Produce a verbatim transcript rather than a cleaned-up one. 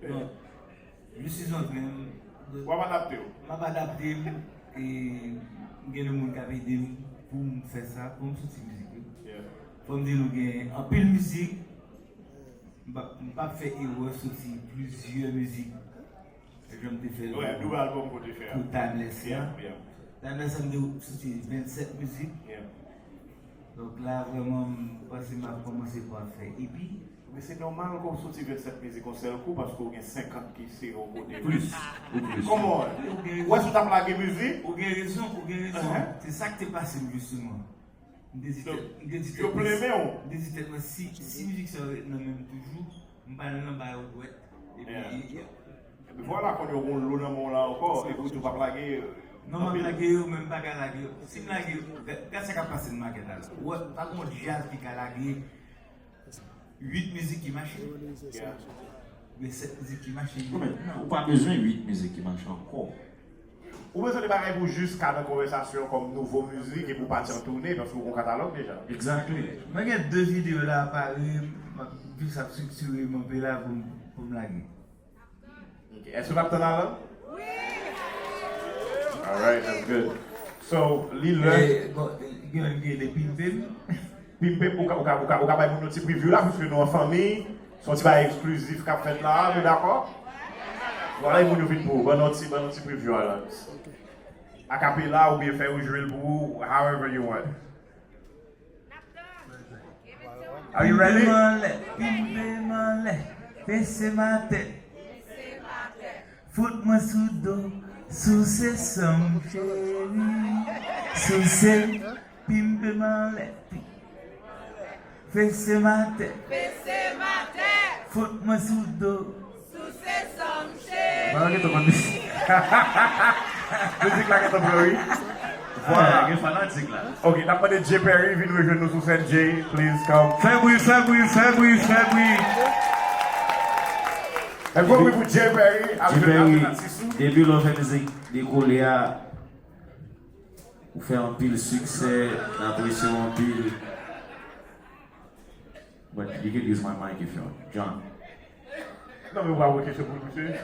Bon, je suis en train de... W ap adapte w. M ap adapte m, e m gen de moun k ap ede m pou m fè sa, pou m soti mizik yo. Yeah. Fò m di nou gen anpil mizik, m p ap, m p ap fè erè soti plizyè mizik. Jan m te fè l pou Timeless la. Timeless la, m te soti vennsèt mizik. Donk la, vrèman, m panse m ap kòmanse pou ap fè E P. Men se nòmal ke w soti vennsèt mizik yon sèl kou, paske w gen senkant ki sere yon kote. Plis, ou plis. Kòman? Ou gen rezon. Ou wè si w t ap lage mizik? Ou gen rezon, ou gen rezon. Se sa k te pase m, jisteman. M te di tèt, m te di tèt mwen, m te di tèt mwen, si, si mizik sa yo ret nan men m toujou, m pral nan ba yo dwèt. Epi, epi vwala, kounye a w gen yon lo nan men w la ankò, epi w di w p ap lage. Non, m ap lage yo, men m pa ka lage yo. Si m lage yo, gad, gad sa k ap pase nan makèt la. Ou wè, pa gen yon djaz ki ka lage uit mizik ki mache. Oubyen sèt mizik ki mache. Non, men ou pa bezwen uit mizik ki mache ankò. Ou bezwen de bagay pou jis ka nan konvèsasyon kòm nouvo mizik epi w pati an toune, paske w gen yon katalòg deja. Exactly. Mwen gen de videyo la pare, m ap jis ap estriktiye m anpe la pou m, pou m lage. Ok. Èske n ap tann Alan? Wi! Alright, that's good. So, li lè. E, bon, gen, gen de pimpe m. Pimpe, ou ka, ou ka, ou ka, ou ka bay moun yon ti preview la, piske nou an fanmi. Se yon ti bagay eksklizif k ap fèt la, nou dakò? Vwala, moun yo vin pou ou. Ban nou ti, ban nou ti preview a la. Akapela oubyen fè yo jwe l pou ou, however you want. Are you ready? Pimpe m anlè, pimpe m anlè, pese m atè. Fout mwen sou do, souse san m cheri. Souse, pimpe m anlè, pi-, pese m atè. Pese m atè. Fout mwen sou do. Souse san m cheri. Mwen gentan konn li. Mizik la gentan pran, wi. Vwala. Gen fanatik la. Ok, n ap mande Jay Perry vin rejwenn nou sou sèn. Jay, please come. Fè bri, fè bri, fè bri, fè bri. Yon gwo bri pou Jay Perry, ap jwenn apre Natisou. Depi lè w fè mizik Dekole a, ou fè anpil siksè, n apresye w anpil. But you can use my mic if you want. John. Non, men w pa wè kesyon pou misye.